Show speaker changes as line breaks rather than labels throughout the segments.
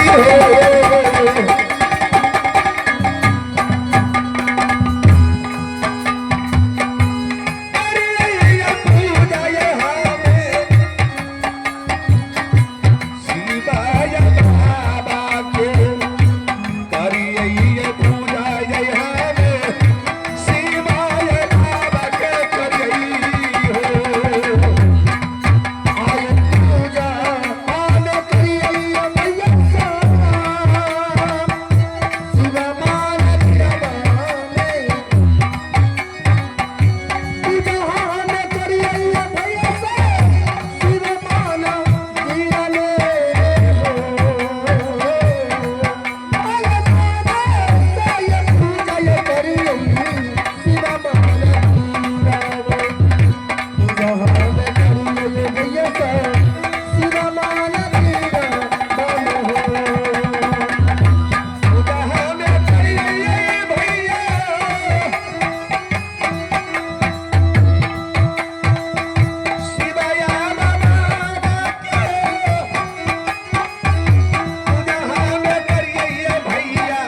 हो। अरे पूजा हमें शिवाय बाबा के करिए पूजा हमें शिवाय बाबा के करिए हो।
आय पूजा आन करियै मैया शिव मान दिरवाने। पूजा आन करियै भैया शिव मान दिरले हो। आय मान से पूजा करियै शिव मान दिरवे।
पूजा हमें करिए भैया शिवाय बाबा के। पूजा हमें करिए भैया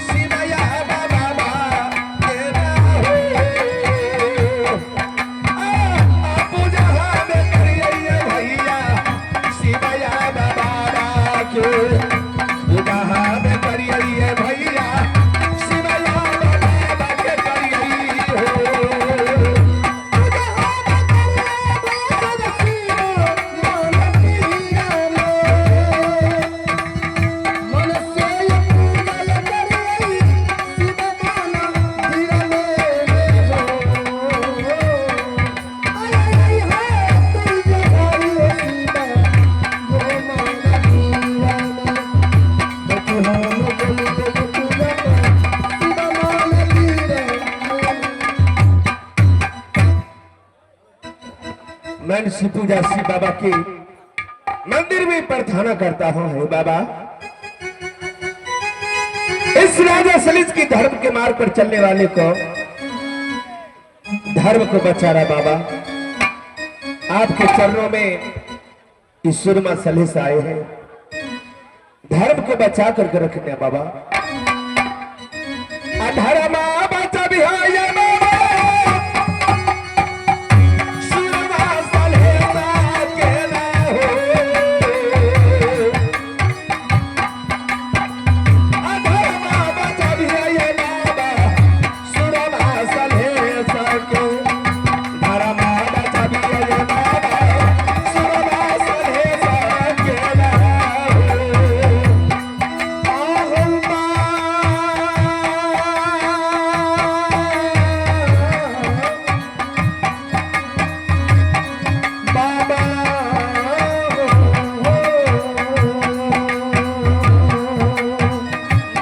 शिवाय बाबा के ना हो। आ पूजा हमें करिए भैया शिवाय बाबा के। पूजा हमें करिए भैया शिवाय बाबा के करिए हो। मैं शिव पूजा शिव बाबा के मंदिर में प्रार्थना करता हूं, हे बाबा इस राजा सलीस की धर्म के मार्ग पर चलने वाले को धर्म को बचा रहा बाबा। आपके चरणों में इस सुरमा सलीस आए हैं, धर्म को बचा करके रखने बाबा। अधर्म बचा भी है ये बाबा सुरमा सलेसा के ना हो। अधर्म बचा भी है ये बाबा सुरमा सलेसा के। धर्म बचा भी है ये बाबा सुरमा सलेसा के ना हो।
बाबा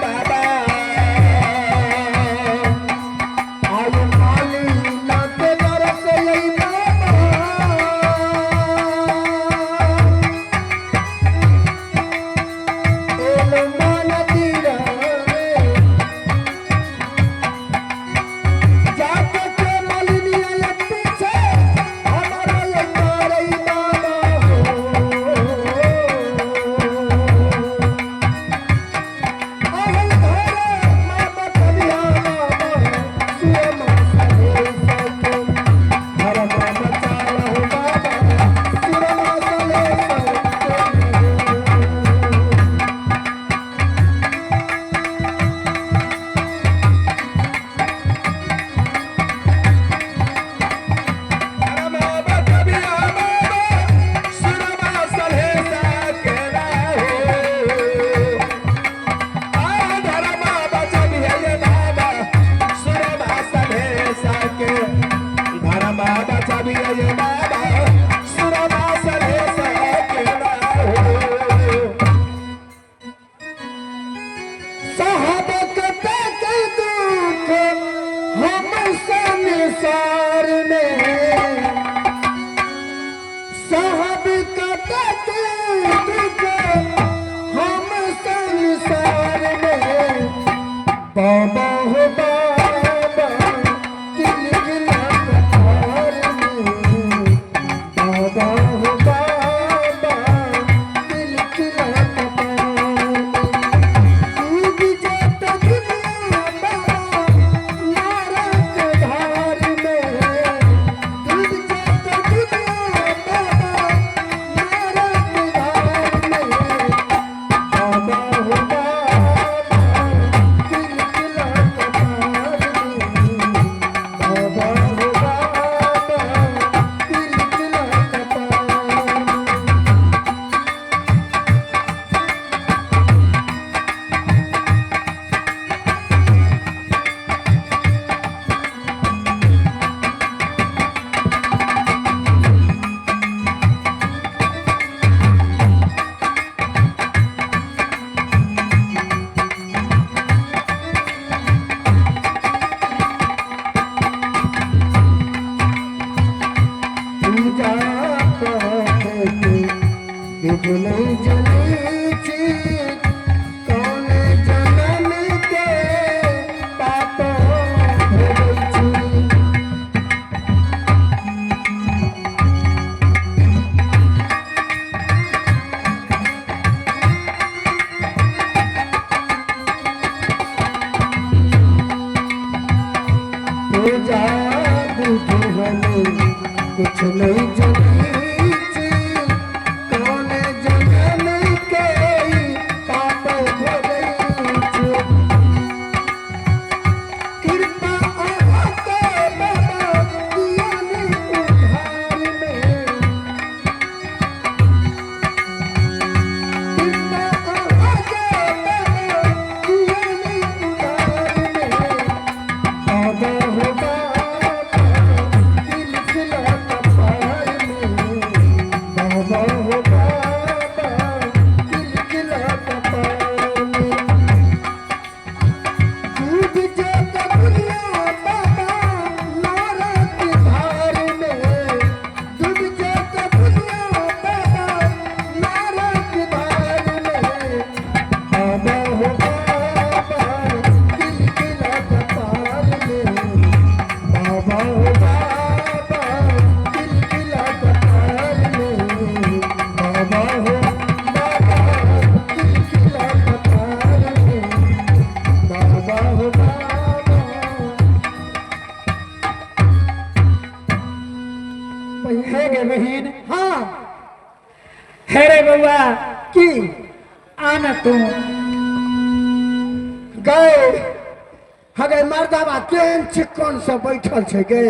बाबा
आयु माली नाते बरस यही बाबा एलो मान तीराने जाके के मालिनी आया पीछे हमारा ये तारई बाबा हो। अहल धरे मामा कबिया बाबा सुरमा सहे सके। धर्म बचालहु बाबा सुरमा सले सके।
धर्म बचा भी है बाबा सुरमा सलेसा के ना हो। आ धर्म बचा भी है ये बाबा सुरमा सलेसा के। धर्म बचा भी है ये बाबा सुरमा सलेसा के ना हो।
साहब कते के दुख हम संसार में। साहब कते के दुख हम संसार में। बाबा हो बाबा किलकिला कपार में। बाबा हो बाबा किलकिला कपार। नहीं जनै छी कौन जनम के ई पाप भोगै छी। कृपा अहाँके बाबा दियन उधार में, कृपा अहाँके बाबा दियन उधार में। बाबा हो बाबा तिलखिला कपार में, बाबा हो बाबा तिलखिला कपार में। डूब जात दुनिया बाबा नारक धार में, डूब जात दुनिया बाबा नारक धार में। बाबा हो बाबा तिलकिला कपार में, बाबा हो बाबा तिलकिला कपार में, बाबा हो बाबा तिलकिला कपार में, बाबा हो बाबा।
हे गे बहिन।
हाँ।
हे रे बउआ।
की?
आना तू।
गए हगे मर्दाबा केहन चिक्कन से बैठल छै गे।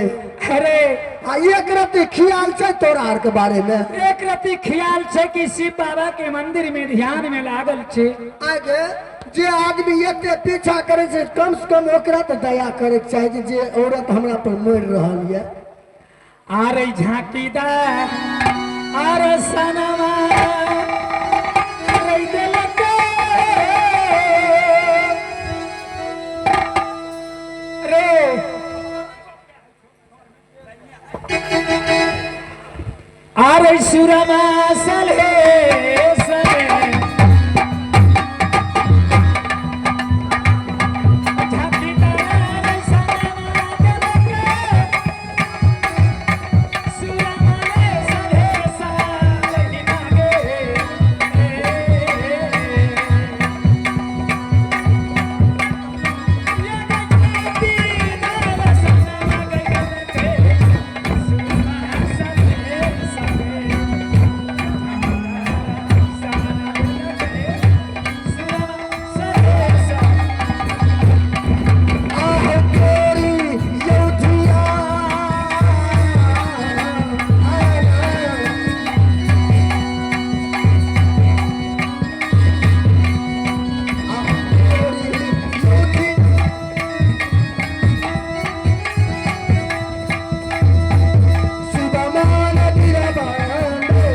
अरे।
आ एक रति ख्याल छै तोरा आर के बारे में?
एक रति ख्याल छै कि शिव बाबा के मंदिर में ध्यान में लागल छै।
आगे जे आदमी एते पीछा करे छै, कम से कम ओकरा तऽ दया करे के चाही जे औरत हमरा पर मरि रहल ये।
आरे झांकीदार आरे सनमा रे दिलके रे आरे सुरमा सले सले झांकीदार सनमा दिलके सुरमा सले सले नागे।
आह तोरी यौधिया आह तोरी यौधिया सुबमान बिरबानो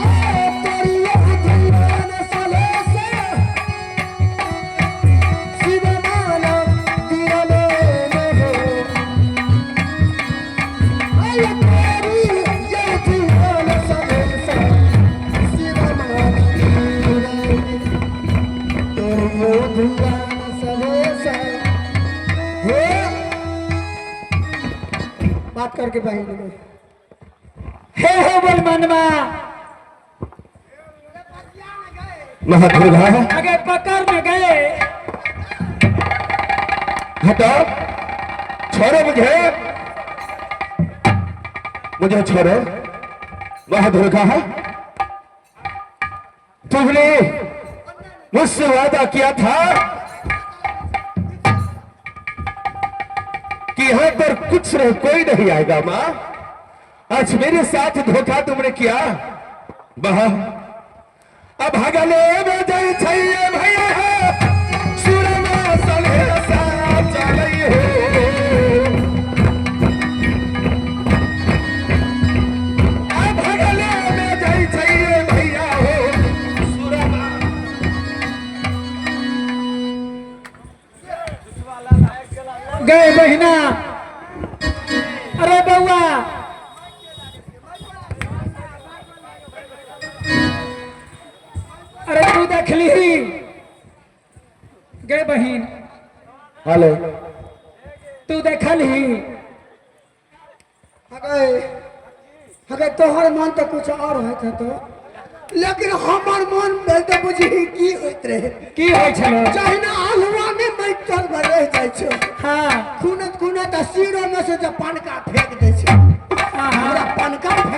आह तोरी यौधिया सलेसा शिवमान तिरमेन हो आय तोरी यौधियान सलेसा शिवमान तिरमेन तोरी यौधियान सलेसा। हे बात करके बहन में
हे हो बोल मनमा।
महादुर्गा।
आगे पकड़ में गए।
हटाओ, छोड़ो मुझे, मुझे छोड़ो। महादुर्गा, तुमने मुझसे वादा किया था कि यहां पर कुछ नहीं, कोई नहीं आएगा। मां, आज मेरे साथ धोखा तुमने किया। वाह, अब भगले में जय छैये भैया सुरमा सलेसा चलै हो। अब भगले में जय छैये भैया हो सुरमा।
गए बहिना, अरे बउआ, अरे तू देखली गे बहिन?
हेलो।
तू देखलही?
हगे हगे, तोहर मन तो कुछ और होइत हेतौ, लेकिन हमर मन में तऽ बुझही की होइत रहे।
की होइ छलो?
जहिना आलुआ ने माटि तर में रहि जाइ छै,
हाँ।
खुनत खुनत आ सिरो में से जब पनका फेंक दै छै।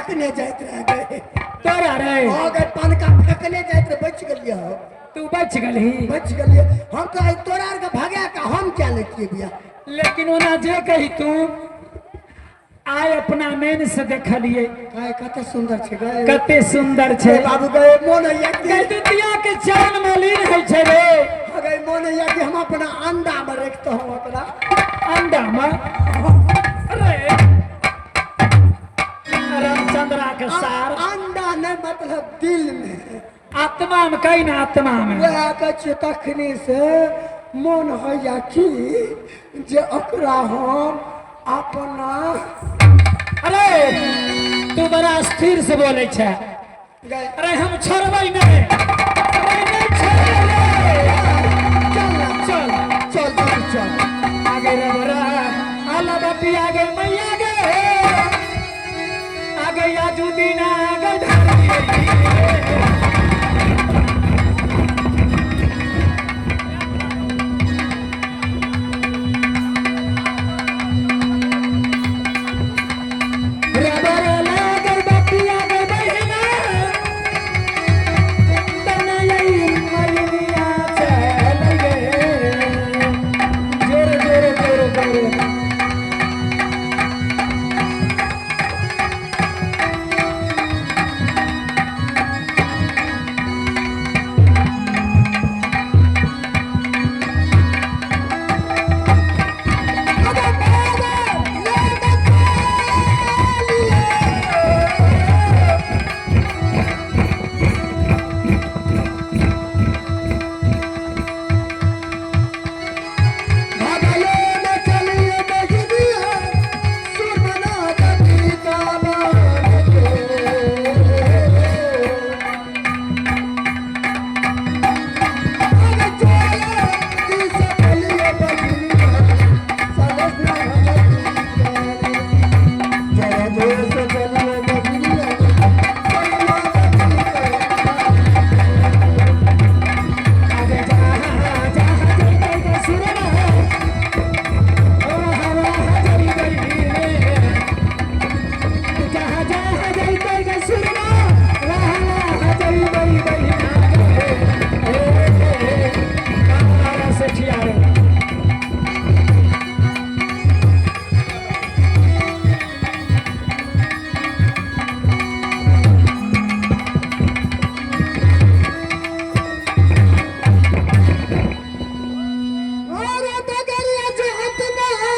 फेकने जाइत रह गए।
तोरा रे?
हो गए, पनका फेकने जाइत रहे, बच गेलियै हम।
तू बच गेलही?
बच गेलियै हम तो। आइ तोरा आरके भगा के हम क्या लेतियै बियाह।
लेकिन ओना जे कही तू आइ अपना नैन से देखलिए।
आइ कते सुंदर छै गए।
कते सुंदर छै।
हे बाबू गए, मोन होइया कि
गई दुतिया के चान मलिन होइ छै रे।
गए, मोन होइया कि हम अपना अंडा में रखते हूँ ओकरा।
अंडा में अरे रामचंद्रा के सार।
अंडा नहीं, मतलब दिल में।
आत्मा में कही ना, आत्मा में।
वएह कहै छियै, तखनी से मोन होइया कि जे ओकरा हम अपना
अरे तू बड़ा स्थिर से बोले छै।
गए।
अरे हम छोड़बै नहीं, अरे नहीं छोड़बै।
चल ना।
चल।
चल चल चल।
आगे रे बरा आला बाटी, आगे मैया गे, आगे आजू दीना आगे धरती। रबर लागल बाटी, आगे बहिना तनयई मलिनिया चल गे। जोर जोर जोर जोर।
अरे बाबा ले बचालिए। भागले में चलिए बहिनिया, सुरमना गति का बाण के। अरे चले दिस चलिए बहिनिया, सलसना गति का। जय देश चलिए बहिनिया, सुरमना गति का।
आगे जा जा जय जय जय सुरमा ओ हवा जय जय रे। जा जा जय जय जय सुरमा वाह वाह जय जय जय ए ए मारा सेठिया रे।
अरे डगरिया जो हत ना हो,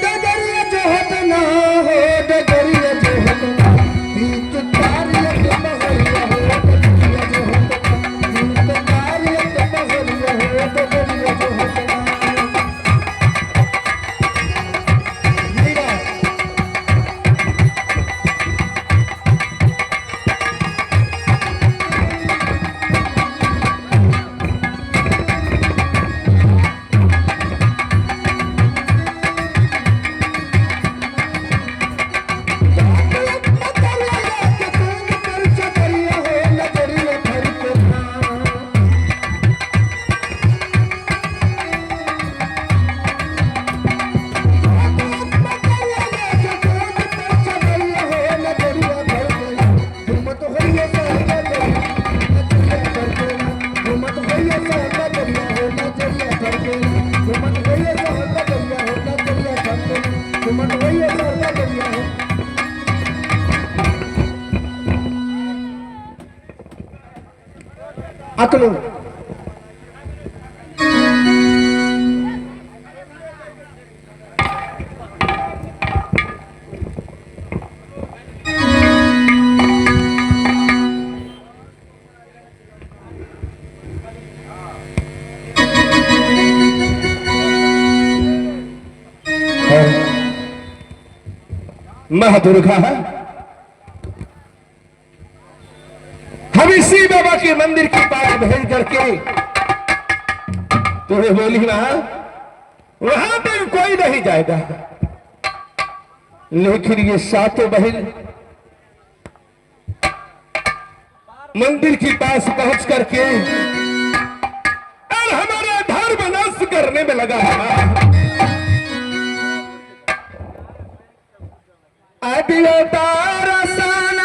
डगरिया जो हत ना हो, डगरिया जो हत ना, पीत तारियत बहरिया हो, डगरिया जो हत ना, पीत तारियत बहरिया हो, डगरिया जो हत ना। मीरा। हो। अकलो।
महादुर्गा, हम इसी बाबा के मंदिर के पास भेज करके तुम्हें बोली वहां वहां पर कोई नहीं जाएगा, लेकिन ये सातों बहन मंदिर के पास पहुंच करके और हमारा धर्म नष्ट करने में लगा है। दियो दर्शन।